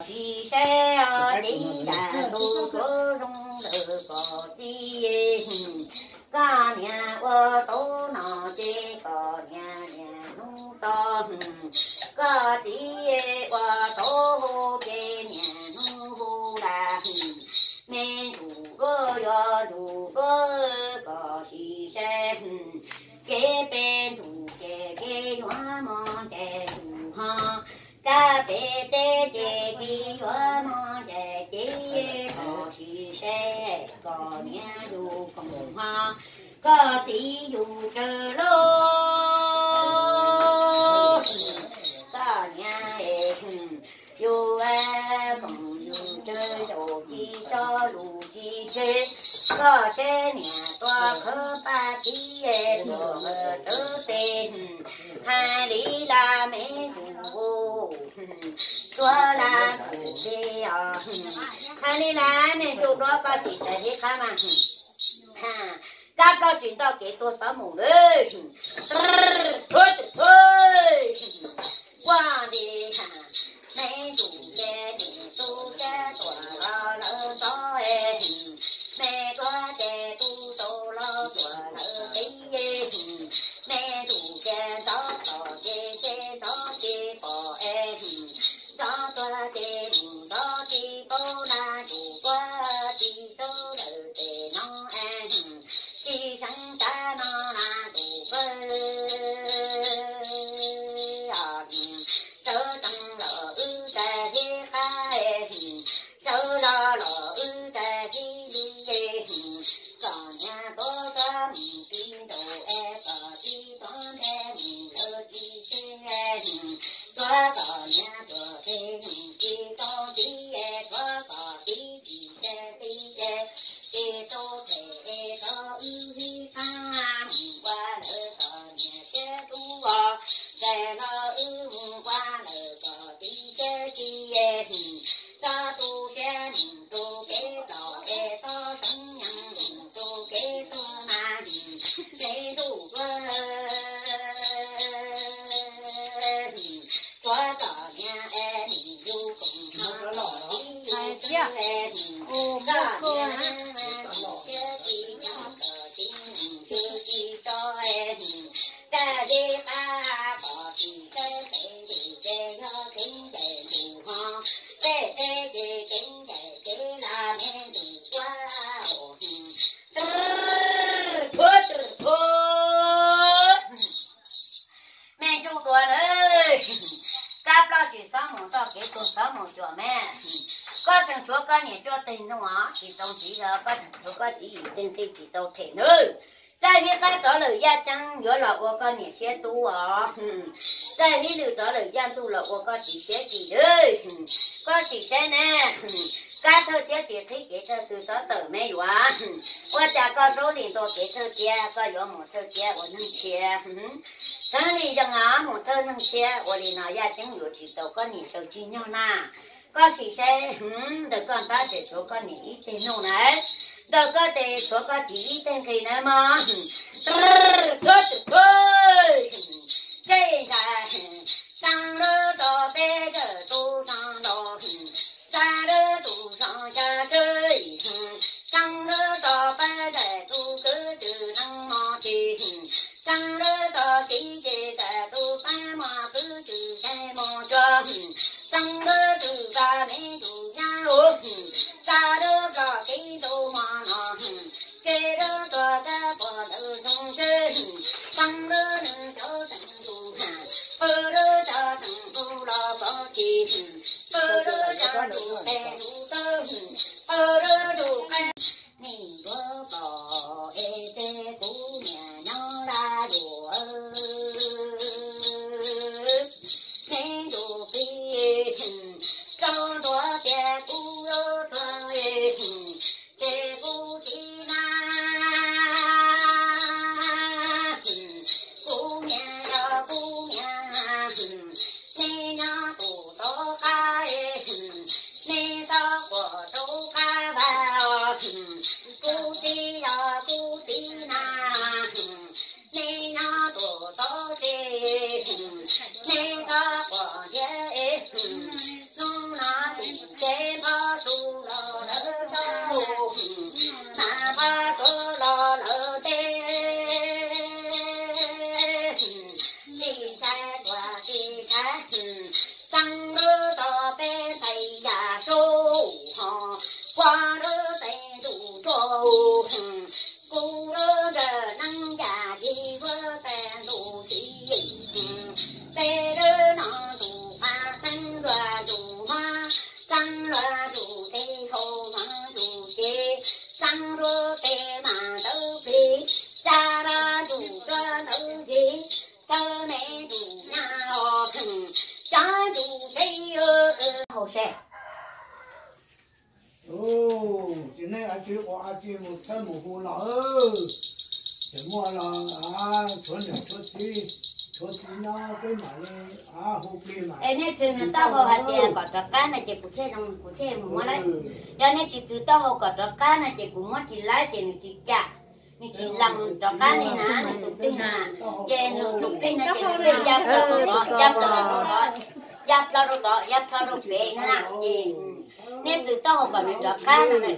Tsis saib os, tib yam tus tuav zoo lawm kom txi. Koj niam ua tau no ces koj niam niam hnub to, koj txiv ua tau hu ces niam hnub hu lawm. Me ntsuj duab yuav ntsuj duab kom sim saib, kev pem ntsuj ces kev yuav mos ces ntsuj ho, kab pem teb ces kev yuav mos ces ces kom sim saib, koj niam yug koom ho, koj txiv yug tsawg lauj. Koj niam yug koom yug tsawg, zaum tsis tso lus tsis tseg, koj saib niam tua khawb paj tib tuag rawv tes. Hais li laj me ntsuj, tuag laj ntsuj tsis os. Hais li laj me ntsuj duab, koj tsis txawj hlib qab mas, kab koj tsis nto kev tuag xov mus lawm. Ua li me ntsuj ces nim tu ces tuam los lawv txov es, me duab ces tu tau los tuam lawv tib, me ntsuj ces ntxov tom ces ces ntxov ces pom es, ntxov tuag ces mus ntxov tsis paub na, tus kuv tsis xub lawm ces no es, tsis seev tsav no na tus kuv sawv tsees los wb tsis hlib qab, sawv los los wb tsis hlib li. Koj niam tuav tuav mus tsis ntaus es koj txiv tuav ntev mus lawv tsis tseg, tuav koj niam tuav tsev mus tsis tau txiv, tuav koj txiv tsis tseg txiv ces, ces tau phem es tau wb hlib qab mus ua lawv koj niam siab dub os, ces los wb mus ua lawv koj txiv siab txiv, txhob tu siab mus tu kev plam es txhob seev yees mus tu kev tuag na, me ntsuj duab. Tuav koj niam es nim yug koom ho, koj txiv yug tsawg es, koj niam nim siab tsis nyob koj txiv nim tswv tsis tso es, tag li qab koj tsis saib pem ntsuj ces yog kev ncaim ntsuj ho, pem teb ces kev ncaim kev laj me ntsuj duab os. Thuav, thuav. Me ntsuj duab na, kab ploj tsis xob mus txoj kev tuag xob mus cuam me. Koj tseem tshuav koj niam cuaj teg nug os, tsis tau ntxiv los koj tseem tshuav koj txiv yim teg nqi tsis tau them nawb. Txawj hlib qab rov lawm yaj ceeb yuav los ua koj niam siab dub os. Txawj hlib lwm rov lawm yaj ntuj los ua koj txiv siab tsis lwm. Koj sim saib ne, kab thawj thiab tsis qhib kev thawj twg txhob tawm me yuav. Ua cas koj zaub lim ntua kev thawj thiab koj yuav mus thawj thiab ua neeg tshiab. Txheeb li zees os, mus thawj neeg tshiab ua li no yaj ceeb yuav tsis tau koj niam sawv tsis nyog na. Koj sim saib, ntawm koj npab tseem tshuav koj niam ib teg nug na, ntawm koj tes tshuav koj txiv ib teg nqi na mog. Thuav, thuav. Tej ntawd, xaa lub tog peb tawm tus xaa ntaus, xaa lub tus xaa ca tswb, xaa lub tog peb tawm tus kwv tws neeg mos tsis, xaa lub tog kiv ces tawm tus pab mos kwv tws neeg mos tsuag, xaa lub tws pa me ntsuj nyab lus, xaa lub tog kiv tus mos no, ces lub tog kab pom ntawm ntsoog tswb, xaa lub neeg cov teem ntsuj, pw lub cov teem ntsuj los pov tsis, pw lub cov ntsuj qe ntsuj tawb, pw lub ntsuj qe. Nim ntuav pom es ces kuv niam nyob laj luam, me ntsuj plig, txhob ntuav tias kuv yuav tuag, ces kuv txiv na, kuv niam yog kuv niam, nej nyob tus tod qab, nej txhob quaj rau qab vaj os, kuv txiv yog kuv txiv na, nej nyob tus tod ces, nej txhob quaj thiab, hnub no tus Ces nej a tsi ua a tsi mus txhawb mus hu los, tseem muaj los tshuav niam tshuav txiv, tshuav txiv nyob peb mam li hu plig mas. Es nej plhws nws taub hau hais tias kom rov qab no ces kuv thiaj zoo, kuv thiaj mus muab lawm. Yog nej tsis plhws taub hau kom rov qab no ces kuv muab tsis lawm ces nws tsis kam, nws tsis lees rov qab li na, nws tus plig na. Ces nws tus plig no ces nws ya plaws rau tod, ya plaws rau tod, ya plaws rau pem na ces nej plhws taub hau kom nws rov qab no na.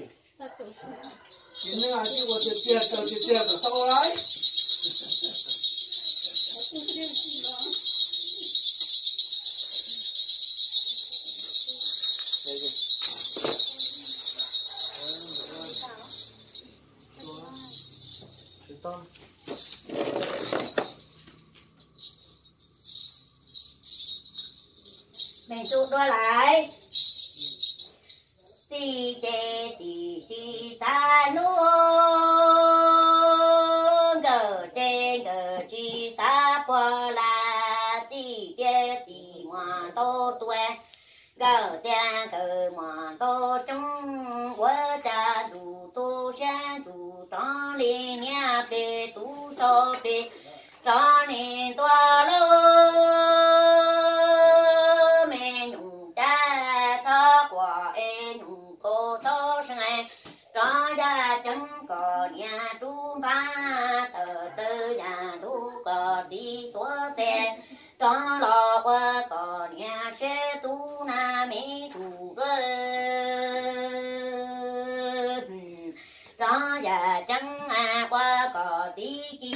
Me ntsuj dua lawm. Txij ces txim tsis xav hlub, nkawm ces nkawm tsis xav puag las, txij tias txim muaj ntau tuaj, nkawm tias nkawm muaj ntau coob, ua cas ntsum tu siab ntsum rov li niam plig tub so plig rov li ntua lub me nyuam cas txhob quaj es nyuam kaus txhob seev, rov yaj ceeb kom niam rub npab tawm plaws yam ntuj kom txiv tuav tes, rov los ua kom niam siab tub na me ntsuj dua. Rov yaj ceeb ua kom txiv ci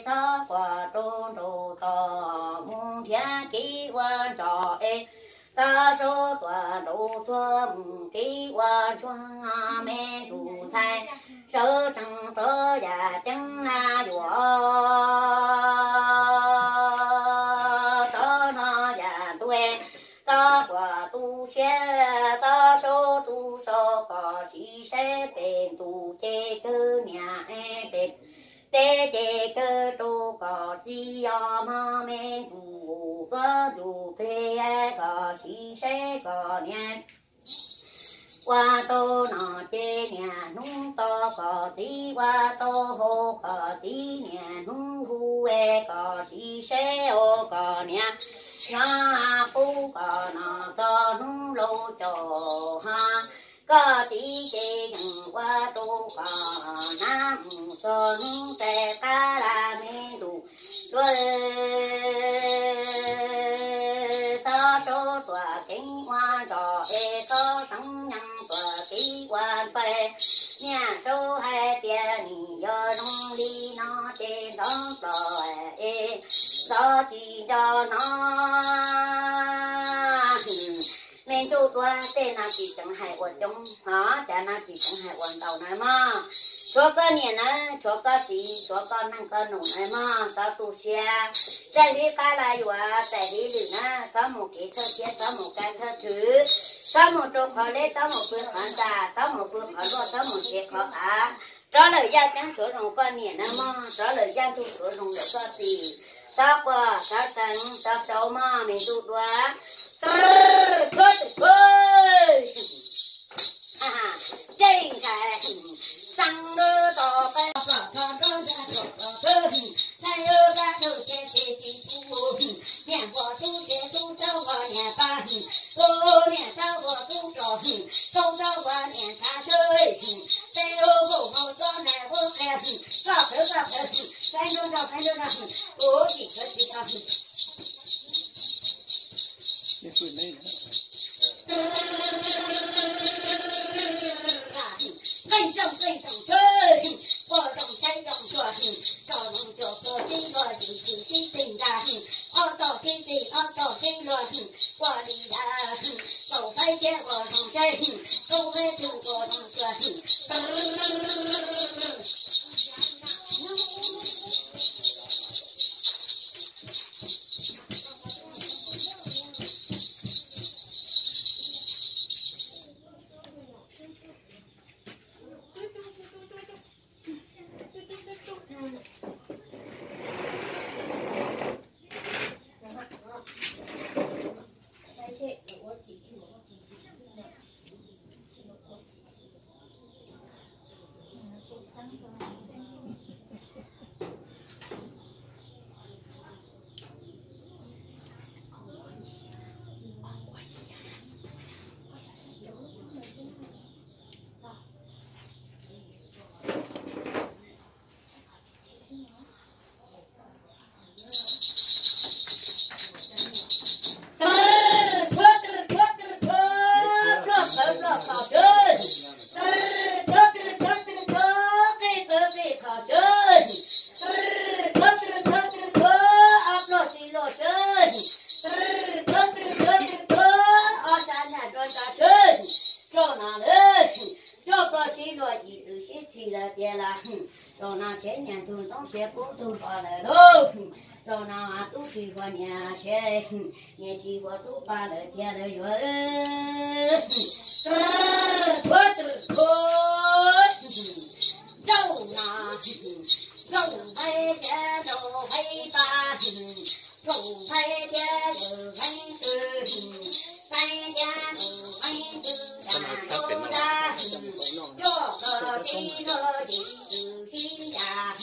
txhob quaj rau nraum tod, mus nrhiav kev ua ntsoj es txhob sau tuaj nraum tsuag, mus kev ua ntsuag me ntsuj ntxhais, sawv tsees rov yaj ceeb na yuav rov no yam ntuj, txhob quaj tu siab txhob sau tu so kom sim saib pem ntuj ces kawg niam pem teb ces kawg rau kom txiv os mog me ntsuj dua ntsuj plig kom sim saib kom niam ua tau no ces niam hnub to kom txiv ua tau hau kom txiv niam hnub hu es kom sim saib os kom niam nyob pub kom no txog hnub laus caum ha, koj txiv ces yeej ua rau kom nab mus txog hnub tais qab las me ntsuj dua. Txhob sau tuaj kev ua ntsoj es txhob seev nyees tuaj kev ua ntxhais, niam sau hais tias nim yog zoo li no ces ntxov plos es ntxov tsis nco no. Me ntsuj dua, tej no tsis tseev hais ua coob hos, cov no tsis tseev hais ua ntau na mog. Tshuav koj niam na, tshuav koj txiv, tshuav koj neej koj nus na mog, txhob tu siab. Txawm hib qab los yuav txawm hib lwm na, txhob mus kev thawj thiab txhob mus kab thawj thwv, txhob mus rau qhov leb txhob mus pw qhov ntxa, txhob mus pw qhov luaj, txhob mus tsev qhov av. Rov lawm yaj ceeb tsuav zoo koj niam na mog, rov lawm yaj ntsuj tsuav zoo lawm koj txiv. Txhob quaj txhob seev txhob sau mog me ntsuj dua. Tsuag tsuag, tseej ntshai, xeev lub tos qab, niam ua tub ces tub tub, niam ua tub ces tub tub ua niam pab, tub niam tub ua tub rog, tub tub ua niam txav tub, peb lub hauv hauv txob na ua qhia, koj qhwv koj qhwv, saib nruab nrog saib nruab nrog, kuv tsis qhwv tsis tau. Qeej rooj qeej rooj tshwj, poj rooj tsheb rooj tsuag, tso rooj tsuag pua tib luag, tib tib tib tib nra, ob tog tib tib ob tog tib luag, ua li ntawd, kaum faib thiab ua rooj tsheb, kaum faib tug ua rooj tsuag. Lawm, coj pog sib luag ib txwm sib txhim lawm tiag lawm. Zaum no seb niag ntxhw ntxoov siab kub tug npog lawm lauj. Zaum no tub tsis huaj niam seb, niam tsis huaj tub pa lawm tiag lawm yuav. Zaum no, zaum peb thiab zaum peb pa, zaum peb thiab zaum peb tw, peb thiab zaum peb tw, coj peb sib luag ib txwm sib txhim lawm.